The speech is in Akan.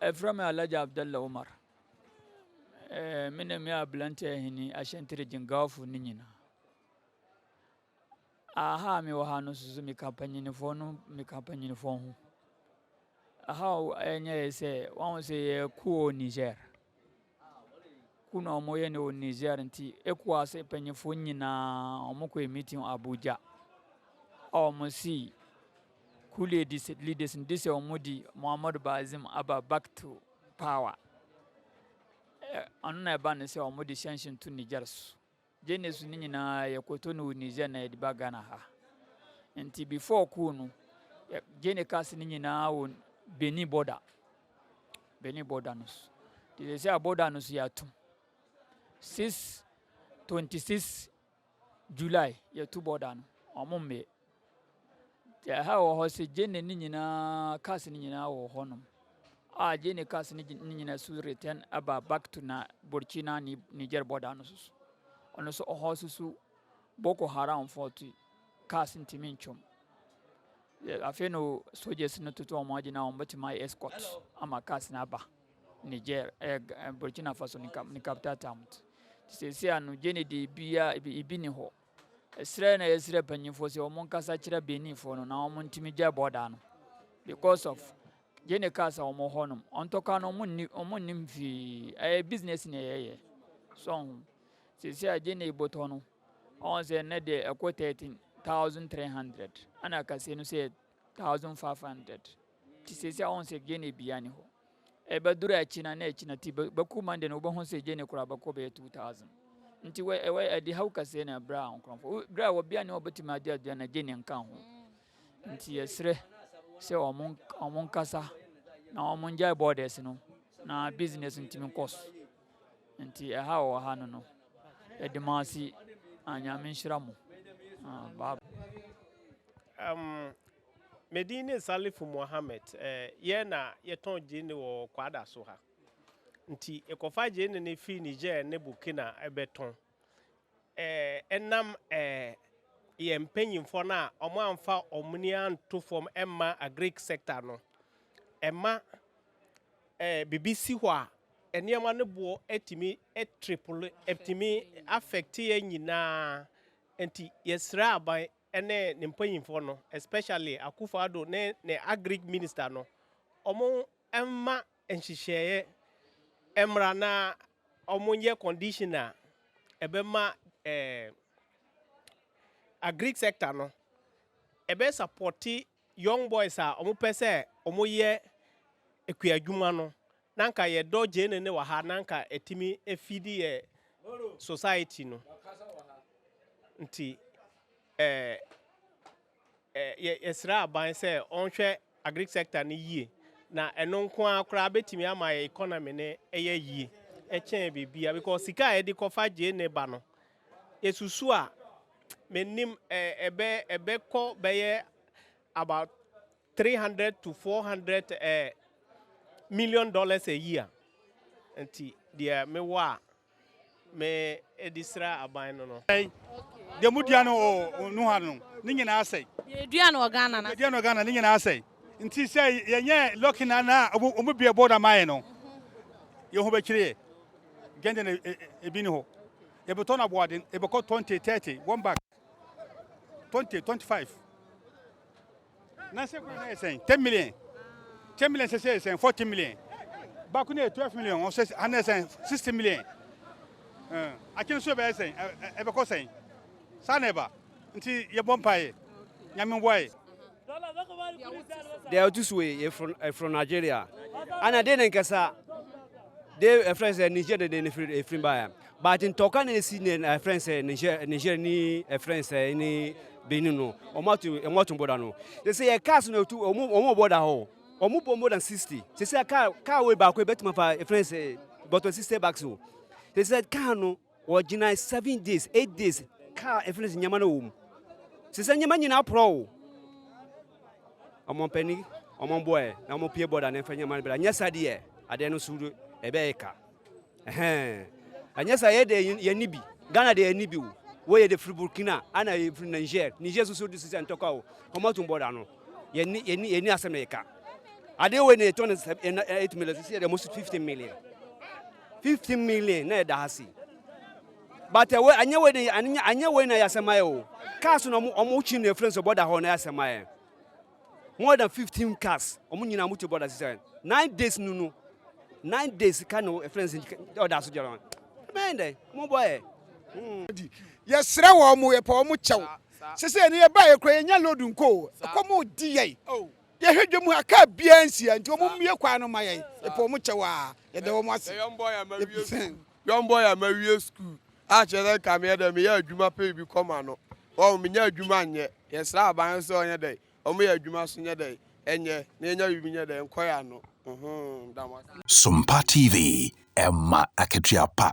Ɛfrɛ me Alhaji Abdallah Umar. Me ne me aberanteɛ hene Ashanti Region Gulf no nyinaa. Aha a mewɔ ha no nso so meka mpanyinifoɔ no meka mpanyinifoɔ ho. Aha a ɛnyɛ yɛ sɛ wɔn sɛ yɛ kuo Niger. Ku na wɔyɛ no wɔ Niger nti ECOWAS mpanyinfoɔ nyinaa wɔkɔɛ meeting wɔ Abuja a wɔsi coup leaders leaders no de sɛ wɔde Muhammadu Bazoum aba back to power. Ɔno na ɛba no sɛ wɔde sanction to Niger so. Gye so ne nyinaa yɛkɔtɔ no wɔ Niger na yɛde ba Ghana ha. Nti before coup no, gye ne cars no nyinaa wɔ Benin border. Benin border no so. Nti sɛ a border no so yɛatom. 6 26 July yɛto border no, ɔmo mmɛ. Nti ɛha wɔ hɔ sɛ gye ne nyinaa cars no nyinaa wɔ hɔnom. A gye ne cars no nyinaa so return aba back to na Burkina ne Niger border no so so. Ɔno nso ɔhɔ nso so Boko Haram foɔ to cars ntumi ntwam. Afei no soldiers no toto wɔn agye na wɔn bɛtumi ayɛ escort ama cars no aba Niger Burkina Faso ne capital town. Seesei ano gye ne de bia ebi ni hɔ. Ɛsrɛ na yɛsrɛ mpanyinfoɔ sɛ wɔn nkasa kyerɛ Beninfoɔ no na wɔn ntumi gya border no because of gye ne cars a wɔn hɔ nom ɔntɔka no wɔn nni hwee, ɛyɛ business na yɛyɛ so ho. Seesei a gye ne bɔtɔ no ɔn sɛ nnɛ deɛ ɛkɔ 13,300 ɛna kɛseɛ no sɛ 1500. Nti seesei a ɔn sɛ gye ne bia ni hɔ. Ɛbɛduru akyi na akyi na ti bɛku Monday no wobɛhu sɛ gye ne koraa bɛkɔ bɛyɛ 2000. Nti wɔ ɛwɔ ɛde haw kɛseɛ na ɛbrɛ a nkurɔfoɔ berɛ a wɔbea ne wɔbɛtumi agye aduane na gye ne nka ho. Nti yɛsrɛ sɛ ɔmo nkasa na ɔmo ngyae borders no na business ntumi nkɔ so. Nti ɛha wɔ ha no yɛde mo ase a Nyame nhyira mo. Ah, bye. Me din ne Salifu Mohammed. Yɛn na yɛtɔn gyeene wɔ Kwada so ha. Nti yɛkɔfa gyeene no firi Niger ne Burkina ɛbɛtɔn. Ɛnam yɛn mpanyinfoɔ no a ɔmo amfa ɔmo ani anto fam ɛmma agric sector no. Ɛma biribi si hɔ a nneɛma no boɔ ɛtumi ɛtriple, ɛtumi affect yɛn nyinaa. Nti yɛsrɛ aban ɛne ne mpanyinfoɔ no, especially Akufo-Addo ne ne agric minister no, ɔmo ɛmma nhyehyɛeɛ ɛmmra na ɔmo nyɛ condition a ɛbɛma agric sector no ɛbɛ support young boys a ɔmo pɛ sɛ ɔmo yɛ ekuadwuma no, na nka yɛdɔ gyeene ne wɔ ha na nka ɛtumi efidi yɛ society no. Nti ɛɛ yɛ yɛsrɛ aban sɛ ɔnhwɛ agric sector no yie, na ɛno nko ara koraa bɛtumi ama yɛ economy no ɛyɛ yie ɛkyɛn biribiara, because sika a yɛde kɔfa gyeene ba no, esusu a menim ɛbɛkɔ bɛyɛ about 300 to 400 million dollars a year. Nti deɛ mewɔ a me ɛde sra aban no. Deɛ mu dua no o no ha no ne nyinaa asɛe. Yɛdua no wɔ Ghana na dua no Ghana ne nyinaa asɛe. Nti sɛ yɛnyɛ lɔki na ɔmo bue border ma yɛ no, yɛn ho bɛkyerɛ yɛ gɛnde no ebi ni hɔ. Yɛbɛtɔ no aboaden, yɛbɛkɔ 20 30 one bag, 20 25 na sɛ kora na yɛ sɛn 10 million, 10 million, sɛ yɛ sɛn 40 million, baako no yɛ 12 million, ɔsɛ ana yɛ sɛn 60 million. Akyɛn nso bɛyɛ sɛn ɛbɛkɔ sɛn saa na ɛba. Nti yɛbɔ mpaeɛ, Nyame mboa yɛ. Deɛ ɔtu so yi yɛ from Nigeria ana de ne nkasa de ɛfrɛ sɛ Niger de ne firi baeɛ, but ntɔka na esi ne ɛfrɛ sɛ Niger ni ɛfrɛ sɛ ne Benin no, ɔmo ato border no de sɛ yɛ cars no etu ɔmo border hɔ, ɔmo bɔ more than 60. Sɛ car wei baako ebɛtuma fa ɛfrɛ sɛ bɔtɔ 60 bags o de sɛ car no wɔgyina 7 days, 8 days, car ɛfrɛ sɛ nyɛma no wɔ mu sɛ nneɛma nyinaa porɔ o. Ɔmo mpanin ɔmo bɔɛ na ɔmo pie border ne nfa nyɛma no bɛrɛ nyɛ sa deɛ adeɛ no so ɛbɛyɛ ka ɛhɛn ɛnyɛ sa yɛ de yɛ ni bi Ghana de yɛ ni bi o. Wɔyɛ de firi Burkina ana yɛ firi Niger soso de sisi ntɔkwa o. Ɔmo atum border no, yɛ ni asɛm na yɛ ka. Adeɛ wei na yɛtɔ no 8 million, sisi yɛde almost 15 million. 15 million na ɛda ha si. But ɛwɔ anyɛ wei na anyɛ wei na yɛasɛm ayɛ o. Cars na ɔmo ɔmo kyi na efiri nso border hɔ na yɛasɛm ayɛ. More than 15 cars ɔmo nyinaa mo te border sisi 9 days no 9 days ka na efiri nso ɔda so gyina hɔ. Ɛbɛn dɛ ɔmo bɔ yɛ. Yɛsrɛ wɔ mo, yɛpɛ wɔ mo kyɛw sɛsɛ ne yɛba yɛ kora yɛnya load nko ɛkɔm di yɛn. Yɛhwɛ dwam ha, kaa biara nsia, nti wɔn mmue kwan no ma yɛn. Yɛpɛ wɔn kyɛw a yɛda wɔn ase. Young boy a mawie school a kyerɛ sɛ nka meyɛ dɛ meyɛ adwuma pɛ bi kɔma no ɔn menya adwuma nyɛ. Yɛsrɛ aban sɛ ɔnyɛ dɛ ɔmo yɛ adwuma so nyɛ dɛ ɛnyɛ na yɛnya biribi nyɛ dɛ nkɔyɛ ano. Sompa TV, ɛma akatua pa.